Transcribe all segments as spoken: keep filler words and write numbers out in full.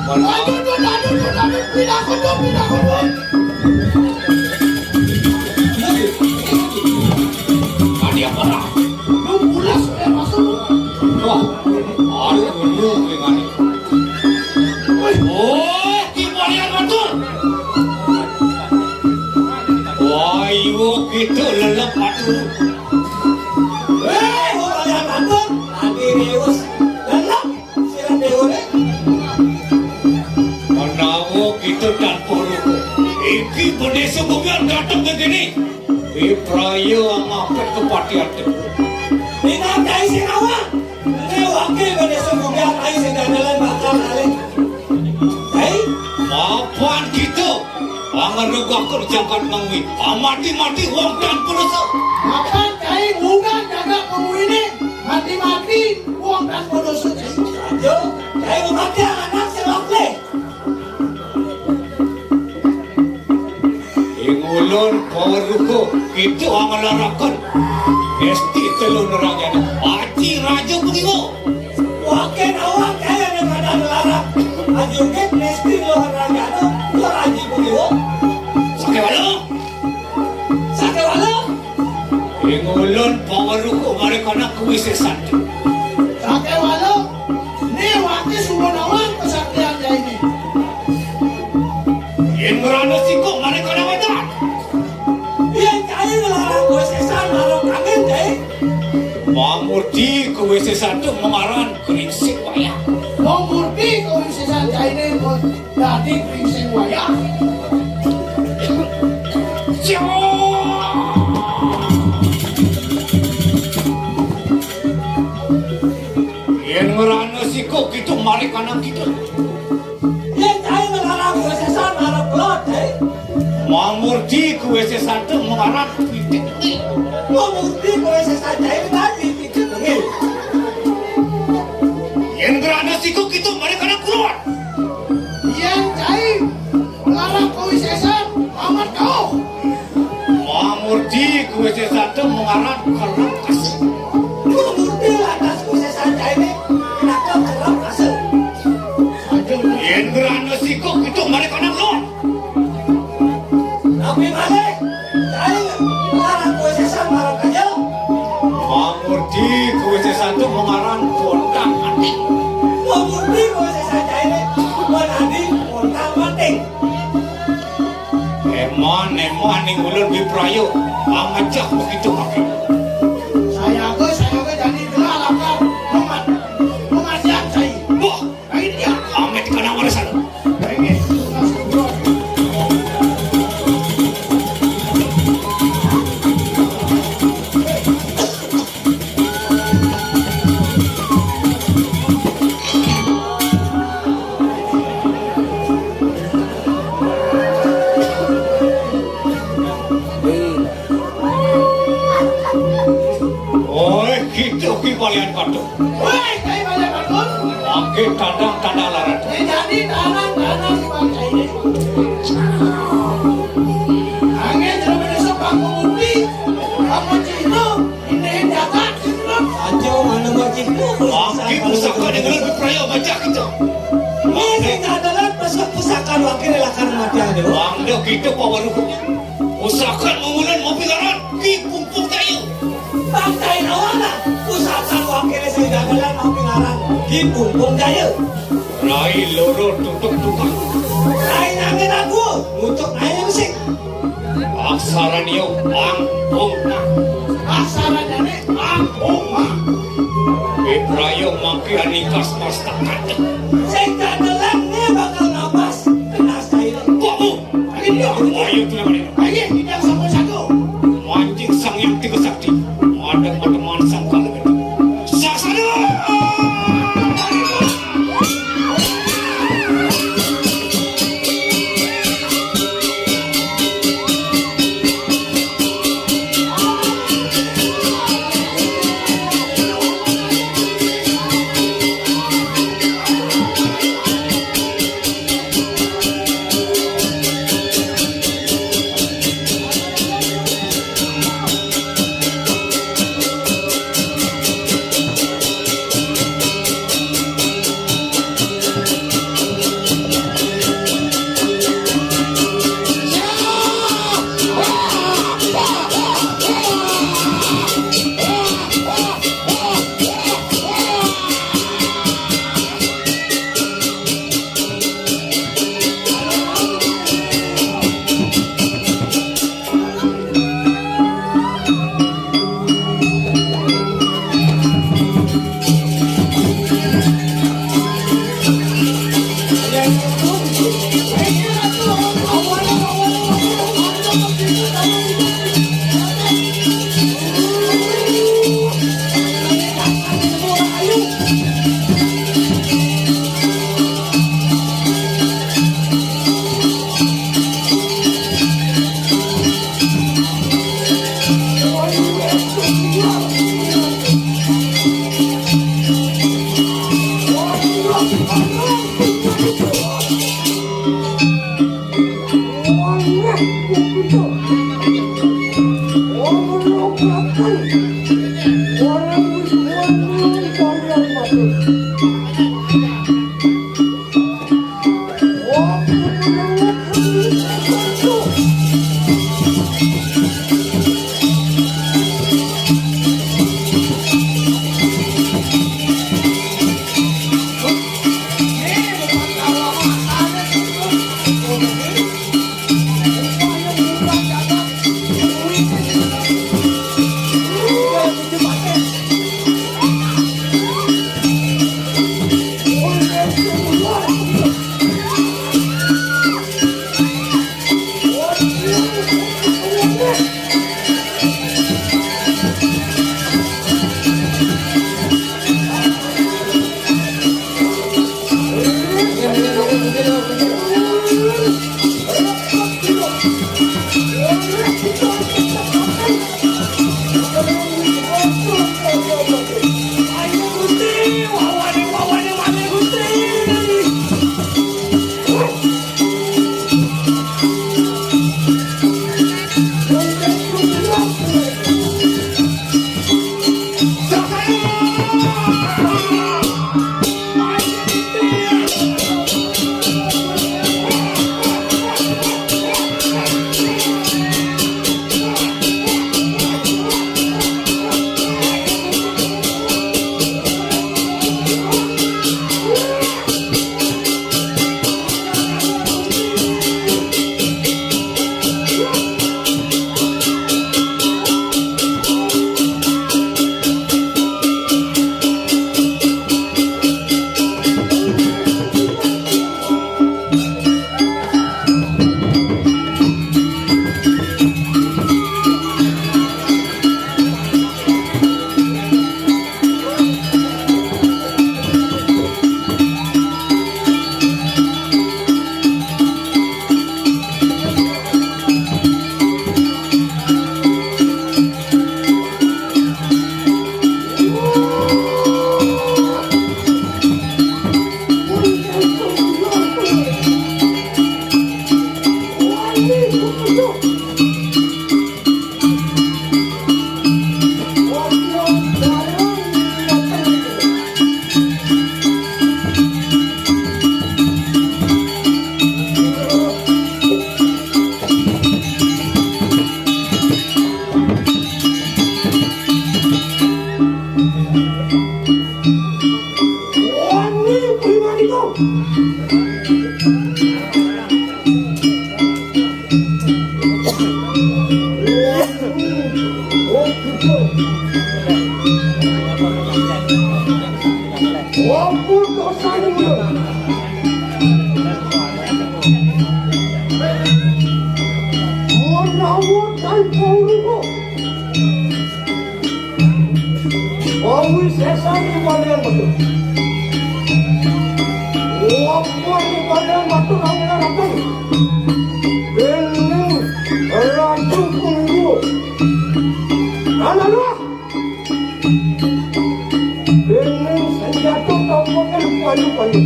Aduh, aduh, aduh, aduh, aduh, pindah kodok, pindah kodok. Tadi apa lah? Lu pulas, udah masuk. Wah, aduh, lu gimana? Woi. Oh, Ki Bolian matur. Wah, iwo gitu lelep matur. Eh, Ki Bolian matur. Tadi riwes lelep. Menawa kita tanpa rupa, iki bendesa bumian dateng ke kene. Wipraya ngapet kepatihan. Minangkai Sinawa, ini wakil bendesa bumian ayu sing damelan bakal alih. Hei, mapan kita, angen rugakun jagat mangwi, amati-mati wong tanpa rasa. Mapan kai ngunggang jagat mangwi ini, mati-mati wong tanpa dosa. Ayo, kai mati anak selok leh. Ing ulun paweruka, kita anglaraken. Esti telu nerajana. Aji Raja Pengiwa. Waken awak kaya ning kada nglarang. Ajungkit esti luhur rajana, luhur Aji Pengiwa. Sakewala. Sakewala. Ing ulun paweruka marekana kuwisesan. Sakewala, ni wati suwun awak kesaktian jaine. Yen ngrana siko marekana wetan. Yen cai nglarang kuwisesan marang angin, cai. Mamurti kuwisesan tu mengaran Kringsing Wayah. Mamurti kuwisesan jaine dadi Kringsing Wayah. Yen ngrana siko kita marekana kita. Yen cai nglarang kuwisesan arep lot, eh. Mamurti kuwisesan tu mengaran pitik tengil. Mamurti kuwisesan cai tadi pitik tengil. Yen ngrana siko kita marekana kulon. Yen cai nglarang kuwisesan amat kau. Mamurti kuwisesan tu mengaran kerep kasih. Mamurti lantas kuwisesan jaine pinaka kerep kasih. Yen ngrana siko kita marekana lot. Tapi malih, cai nglarang kuwisesan marang kaja. Mamurti kuwisesan tu mengaran pontang mati. Mamurti kuwisesan jaine menadi pontang mati. Eman, eman ning ulun Wipraya, amejak begitu mati. Sayaga, sayaga jani gelah lakar memat-, mematian cai. Wah, ini dia. Amit kana warisan. Oi, kita ki balian patut. Woi, kai balian patut. Oke, tandang-tandang larat. Eh, jadi tandang-tandang si bangsa ini. Angin jero menyusup bangku bukti. Kamu cino. Ini jagat, Aja mana wajib. Makin pusaka dengan lebih peraya baca kita. Ini adalah pusaka wakil lakar mati ada. Wang dah kita pawaruhnya. Pusaka mengulun mobil larat di pumpung kayu. Pantai Nawana, pusaka wakil sing dagelan mobil larat di pumpung kayu. Rai loro tutuk tukang. Rai nangin aku, mutuk ae musik. Aksarane ang ong ma. Aksarane ang ong ma. Wipraya mangke aningkas mastakate. Sing kadelan ne bakal napas, kena saira. Kok mu? Ayo, ayo, ayo, ayo, tidak sama satu. Mancing Sang Hyang Tiga Sakti. Ada pertemuan Sang Kalebet. Saksana! Ampun dosane ngono. Menawa tanpa urip. Awi sesane walian metu. Wapun walian metu nang ngarepin. Dening Ratu Punggu. Ana luwih. Dening senjata tambakan payu-payu.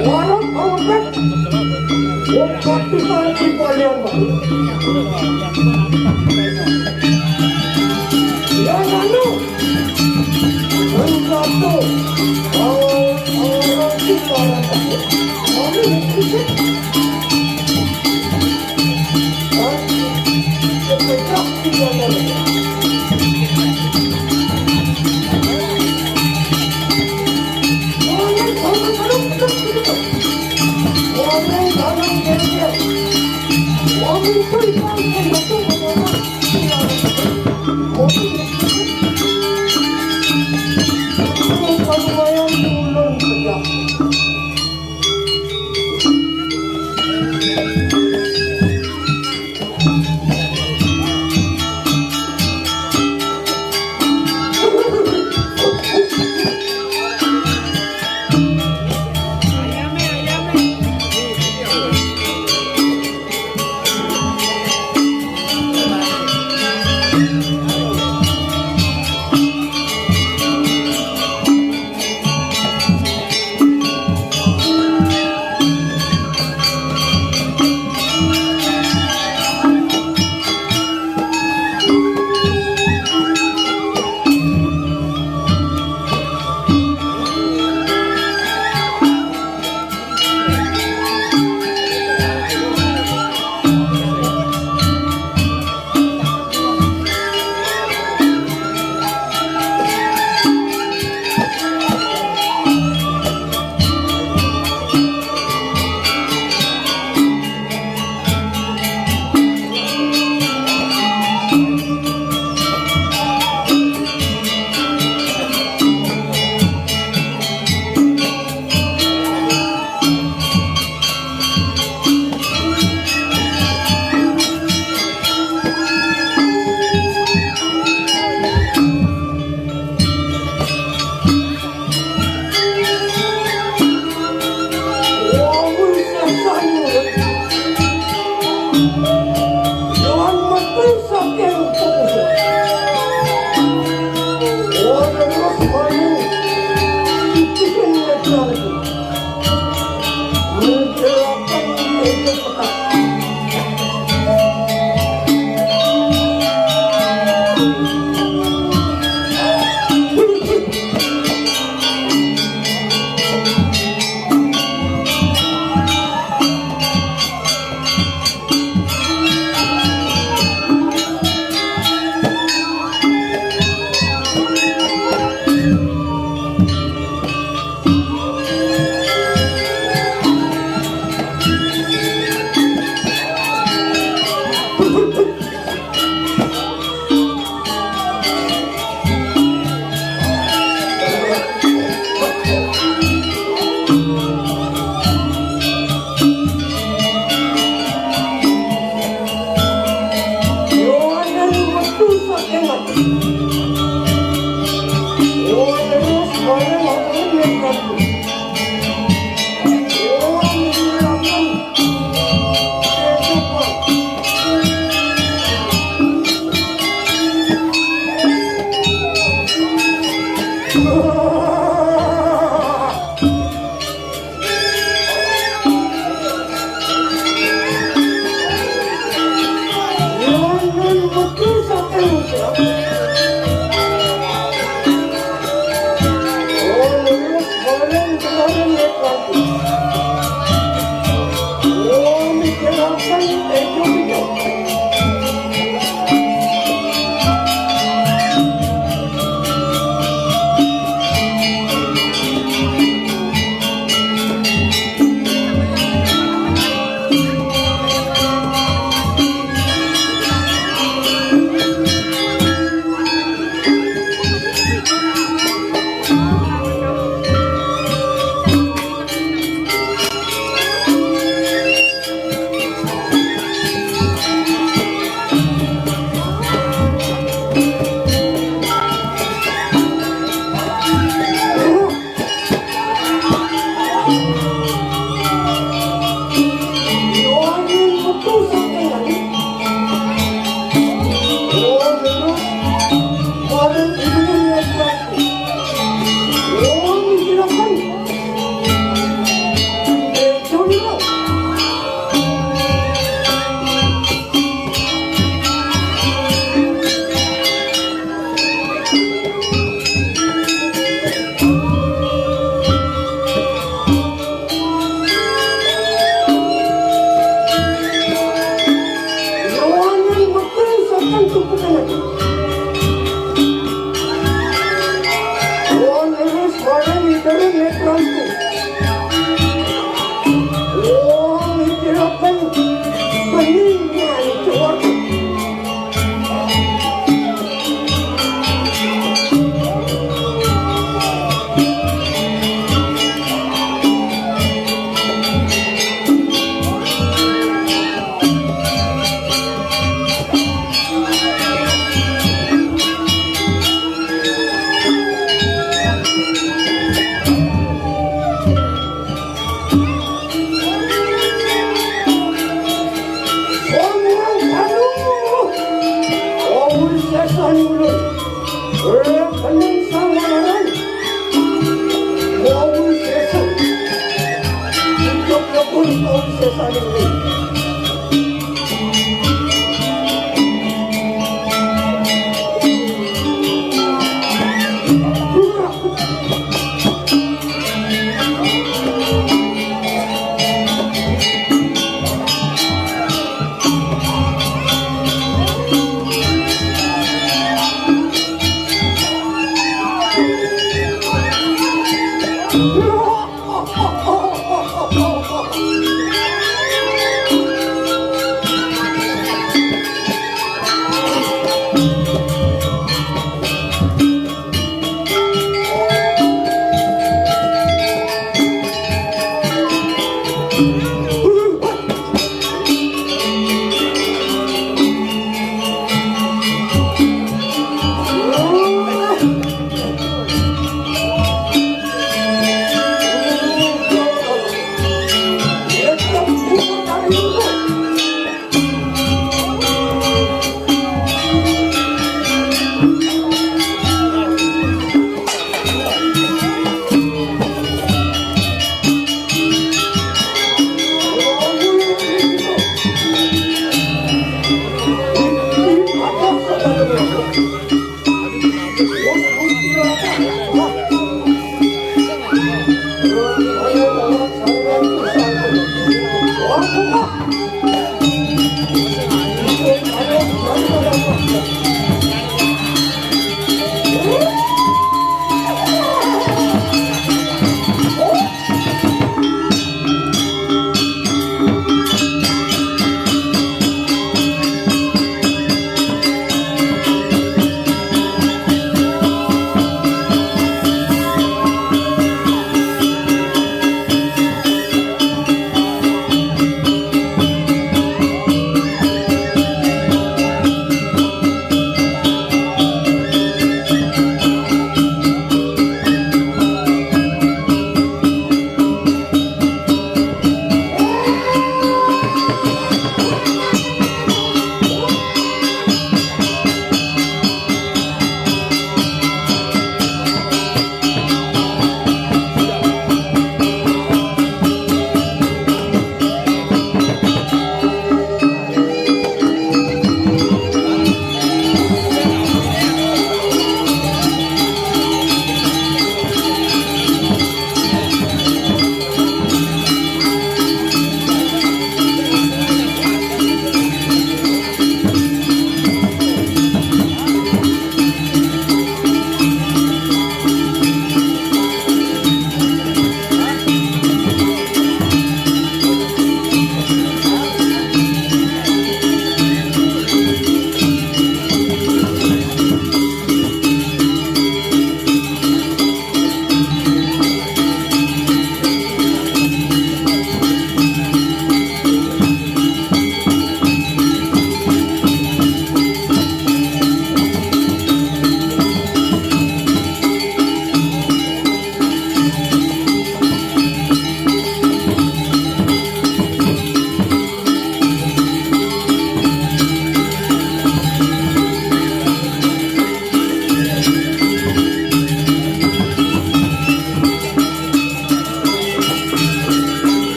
Warung Bangkit, wong pati mati kalian, Pak. Ya, anu, anu satu, orang, orang itu orang satu. Kami sedikit, kan, kepecah tiga kali. Sesang. Ora kaning sa wanaran. Mawul sesang. Idup lakun mawul sesang ini.